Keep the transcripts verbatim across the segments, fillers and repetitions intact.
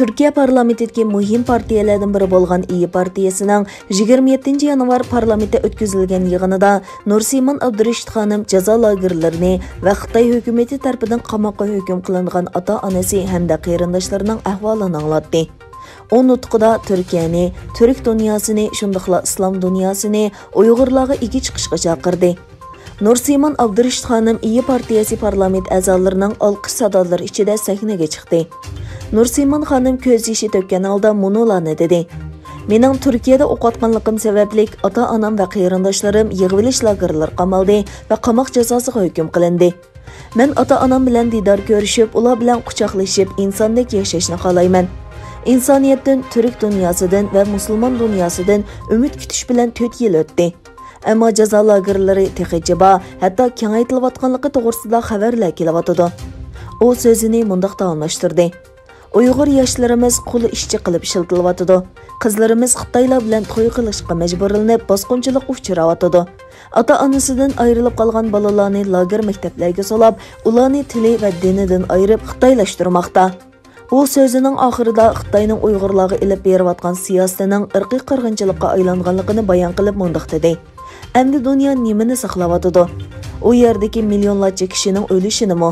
تۈركىيە پارلامېنتىدىكى مۇھىم پارتىيەلەردىن بىرى بولغان ئىيى پارتىيەسىنىڭ يىگىرمە يەتتىنچى يانۋار پارلامېنتتا ئۆتكۈزۈلگەن يىغىنىدا نۇرسىمان ئابدۇرېشىت خانىم جازا لاگېرلىرىنى ۋە خىتاي ھۆكۈمىتى تەرىپىدىن قاماققا ھۆكۈم قىلىنغان ئاتا-ئانىسى ھەمدە قېرىنداشلىرىنىڭ ئەھۋالىنى ئاڭلاتتى. ئۇ نۇتقىدا تۈركىيەنى، تۈرك دۇنياسىنى، شۇنداقلا ئىسلام دۇنياسىنى ئۇيغۇرلارغا ئىگە چىقىشقا چاقىردى. نۇرسىمان ئابدۇرېشىت خانىم ئىيى پارتىيەسى پارلامېنت ئەزالىرىنىڭ ئالقىش سادالىرى ئىچىدە سەھنىگە چىقتى. نۇرسىمان خانىم كۆز يېشى تۆككەن ھالدا مۇنۇلارنى دېدى: «مېنىڭ تۈركىيەدە ئوقۇۋاتقانلىقىم سەۋەبلىك ئاتا-ئانام ۋە قېرىنداشلىرىم يىغىۋېلىش لاگېرلىرىغا قامالدى ۋە قاماق جازاسىغا ھۆكۈم قىلىندى. مەن ئاتا-ئانام بىلەن دىدار كۆرۈشۈپ، ئۇلار بىلەن قۇچاقلىشىپ، ئىنساندەك ياشاشنى خالايمەن. ئىنسانىيەتتىن، تۈرك دۇنياسىدىن ۋە مۇسۇلمان دۇنياسىدىن ئۈمىد كۈتۈش بىلەن تۆت يىل ئۆتتى. ئەمما جازا لاگېرلىرى تېخىچە بار، ھەتتا كېڭەيتىلىۋاتقانلىقى توغرىسىدا خەۋەرلەر كېلىۋاتىدۇ.» ئۇ سۆزىنى مۇنداق داۋاملاشتۇردى: «ئۇيغۇر ياشلىرىمىز قۇل ئىشچى قىلىپ ئىشلىتىلىۋاتىدۇ. قىزلىرىمىز خىتايلار بىلەن توي قىلىشقا مەجبۇرلىنىپ، باسقۇنچىلىققا ئۇچراۋاتىدۇ. ئاتا-ئانىسىدىن ئايرىلىپ قالغان بالىلارنى لاگېر مەكتەپلەرگە سولاپ، ئۇلارنى تىلى ۋە دىنىدىن ئايرىپ خىتايلاشتۇرماقتا.» ئۇ سۆزىنىڭ ئاخىرىدا خىتاينىڭ ئۇيغۇرلارغا ئېلىپ بېرىۋاتقان سىياسىتىنىڭ ئىرقىي قىرغىنچىلىققا ئايلانغانلىقىنى بايان قىلىپ مۇنداق دېدى: «ئەمدى دۇنيا نېمىنى ساقلاۋاتىدۇ؟ ئۇ يەردىكى مىليونلارچە كىشىنىڭ ئۆلۈشىنىمۇ؟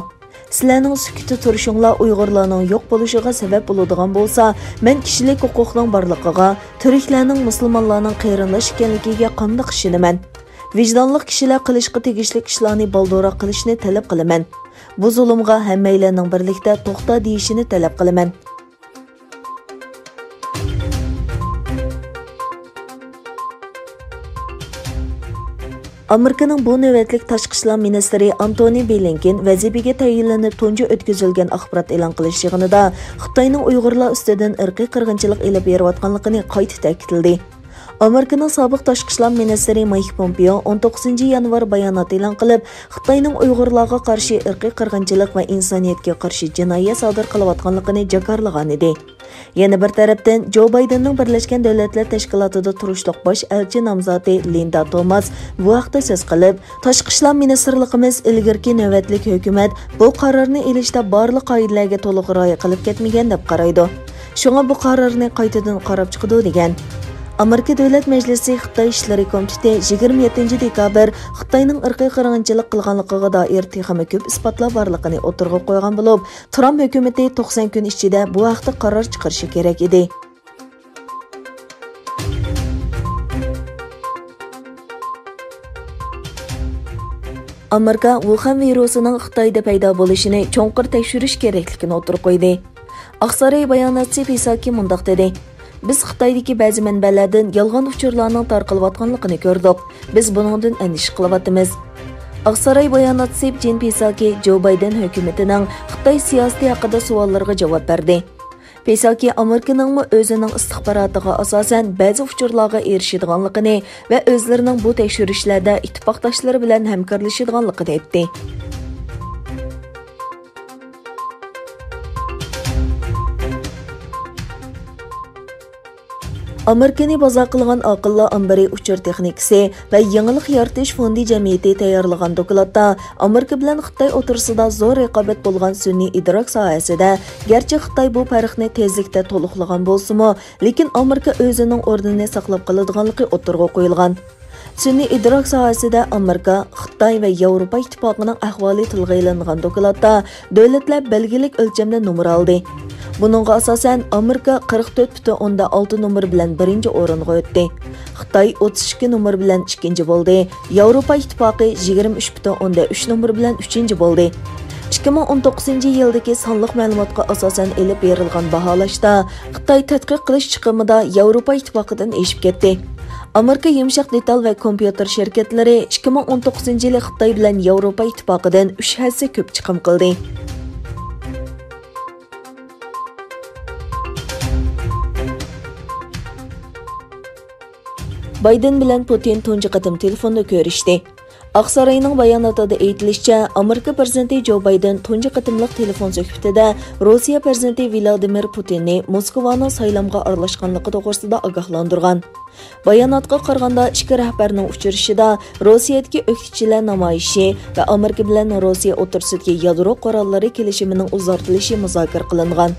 سىلەرنىڭ سۈكۈتتە تۇرۇشۇڭلار ئۇيغۇرلارنىڭ يوق بولۇشىغا سەۋەب بولىدىغان بولسا، مەن كىشىلىك ھوقۇقنىڭ بارلىقىغا، تۈركلەرنىڭ مۇسۇلمانلارنىڭ قېرىنداش ئىكەنلىكىگە قانداق ئىشىنىمەن؟ ۋىجدانلىق كىشىلەر قىلىشقا تېگىشلىك ئىشلارنى بالدۇرراق قىلىشنى تەلەپ قىلىمەن. بۇ زۇلۇمغا ھەممەيلەننىڭ بىرلىكتە توختا دېيىشىنى تەلەپ قىلىمەن.» ئامېرىكىنىڭ بۇ نۆۋەتلىك تاشقى ئىشلار مىنىستىرى ئانتونى بلىنكېن ۋەزىپىگە تەيىنلىنىپ تۇنجى ئۆتكۈزۈلگەن ئاخبارات ئېلان قىلىش يىغىنىدا خىتاينىڭ ئۇيغۇرلار ئۈستىدىن ئىرقىي قىرغىنچىلىق ئېلىپ بېرىۋاتقانلىقىنى قايتا تەكىتلىدى. ئامېرىكىنىڭ سابىق تاشقى ئىشلار مىنىستىرى مايك پومپېئو ئون توققۇزىنچى يانۋار بايانات ئېلان قىلىپ، خىتاينىڭ ئۇيغۇرلارغا قارشى ئىرقىي قىرغىنچىلىق ۋە ئىنسانىيەتكە قارشى جىنايەت سادىر قىلىۋاتقانلىقىنى جاكارلىغانىدى. يەنە بىر تەرەپتىن، جو بايدېننىڭ بىرلەشكەن دۆلەتلەر تەشكىلاتىدا تۇرۇشلۇق باش ئەلچى نامزاتى لىندا توماس بۇ ھەقتە سۆز قىلىپ، تاشقى ئىشلار مىنىستىرلىقىمىز ئىلگىرىكى نۆۋەتلىك ھۆكۈمەت بۇ قارارنى ئېلىشتا بارلىق قائىدىلەرگە تولۇق رىئايە قىلىپ كەتمىگەن دەپ قارايدۇ. شۇڭا بۇ قارارنى قايتىدىن قاراپ چىقىدۇ، دېگەن. ئامېرىكا دۆلەت مەجلىسى خىتاي ئىشلىرى كومىتېتى يىگىرمە يەتتىنچى دېكابىر خىتاينىڭ ئىرقىي قىرغىنچىلىق قىلغانلىقىغا دائىر تېخىمۇ كۆپ ئىسپاتلار بارلىقىنى ئوتتۇرىغا قويغان بولۇپ، ترامپ ھۆكۈمىتى توقسان كۈن ئىچىدە بۇ ھەقتە قارار چىقىرىشى كېرەك ئىدى. ئامېرىكا ۋۇخەن ۋىرۇسىنىڭ خىتايدا پەيدا بولۇشىنى چوڭقۇر تەكشۈرۈش كېرەكلىكىنى ئوتتۇرىغا قويدى. ئاقساراي باياناتچىسى پىساكى مۇنداق دېدى: «بىز خىتايدىكى بەزى مەنبەلەردىن يالغان ئۇچۇرلارنىڭ تارقىلىۋاتقانلىقىنى كۆردۇق. بىز بۇنىڭدىن ئەندىشە قىلىۋاتىمىز.» ئاقساراي باياناتچىسى جېن پىساكى جو بايدېن ھۆكۈمىتىنىڭ خىتاي سىياسىتى ھەققىدە سوئاللىرىغا جاۋاب بەردى. پىساكى ئامېرىكىنىڭمۇ ئۆزىنىڭ ئىستىخباراتىغا ئاساسەن بەزى ئۇچۇرلارغا ئېرىشىدىغانلىقىنى ۋە ئۆزلىرىنىڭ بۇ تەكشۈرۈشلەردە ئىتتىپاقداشلىرى بىلەن ھەمكارلىشىدىغانلىقىنى ئېيتتى. ئامېرىكىنى بازار قىلغان ئاقىللار ئامبىرى ئۇچۇر تېخنىكىسى ۋە يېڭىلىق يارىتىش فوندى جەمئىيىتى تەييارلىغان دوكلاتتا، ئامېرىكا بىلەن خىتاي ئوتتۇرىسىدا زور رىقابەت بولغان سۈنئىي ئىدراك ساھەسىدە، گەرچە خىتاي بۇ پەرقنى تېزلىكتە تولۇقلىغان بولسىمۇ، لېكىن ئامېرىكا ئۆزىنىڭ ئورنىنى ساقلاپ قالىدىغانلىقى ئوتتۇرىغا قويۇلغان. سۈنئىي ئىدراك ساھەسىدە ئامېرىكا، خىتاي ۋە ياۋروپا ئىتتىپاقىنىڭ ئەھۋالى تىلغا ئېلىنغان دوكلاتتا دۆلەتلەر بەلگىلىك ئۆلچەمدە نومۇر ئالدى. بۇنىڭغا ئاساسەن، ئامېرىكا قىرىق تۆت پۈتۈن ئوندىن ئالتە نومۇر بىلەن بىرىنچى ئورۇنغا ئۆتتى. خىتاي ئوتتۇز ئىككى نومۇر بىلەن ئىككىنچى بولدى. ياۋروپا ئىتتىپاقى يىگىرمە ئۈچ پۈتۈن ئوندىن ئۈچ نومۇر بىلەن ئۈچىنچى بولدى. ئىككى مىڭ ئون توققۇزىنچى يىلدىكى سانلىق مەلۇماتقا ئاساسەن ئېلىپ بېرىلغان باھالاشتا، خىتاي تەتقىق قىلىش چىقىمىدا ياۋروپا ئىتتىپاقىدىن ئېشىپ كەتتى. ئامېرىكا يۇمشاق دېتال ۋە كومپيۇتېر شىركەتلىرى ئىككى مىڭ ئون توققۇزىنچى يىلى خىتاي بىلەن ياۋروپا ئىتتىپاقىدىن ئۈچ ھەسسە كۆپ چىقىم قىلدى. بايدېن بىلەن پۇتىن تۇنجى قېتىم تېلېفوندا كۆرۈشتى. ئاقساراينىڭ باياناتىدا ئېيتىلىشىچە، ئامېرىكا پىرېزىدېنتى جو بايدېن تۇنجى قېتىملىق تېلېفون سۆھبىتىدە روسىيە پىرېزىدېنتى ۋلادىمىر پۇتىننى موسكۋانىڭ سايلامغا ئارىلاشقانلىقى توغرىسىدا ئاگاھلاندۇرغان. باياناتقا قارىغاندا، ئىككى رەھبەرنىڭ ئۇچرىشىشىدا روسىيەدىكى ئۆكتىچىلەر نامايىشى ۋە ئامېرىكا بىلەن روسىيە ئوتتۇرىسىدىكى يادرو قوراللىرى كېلىشىمىنىڭ ئۇزارتىلىشى مۇزاكىرە قىلىنغان.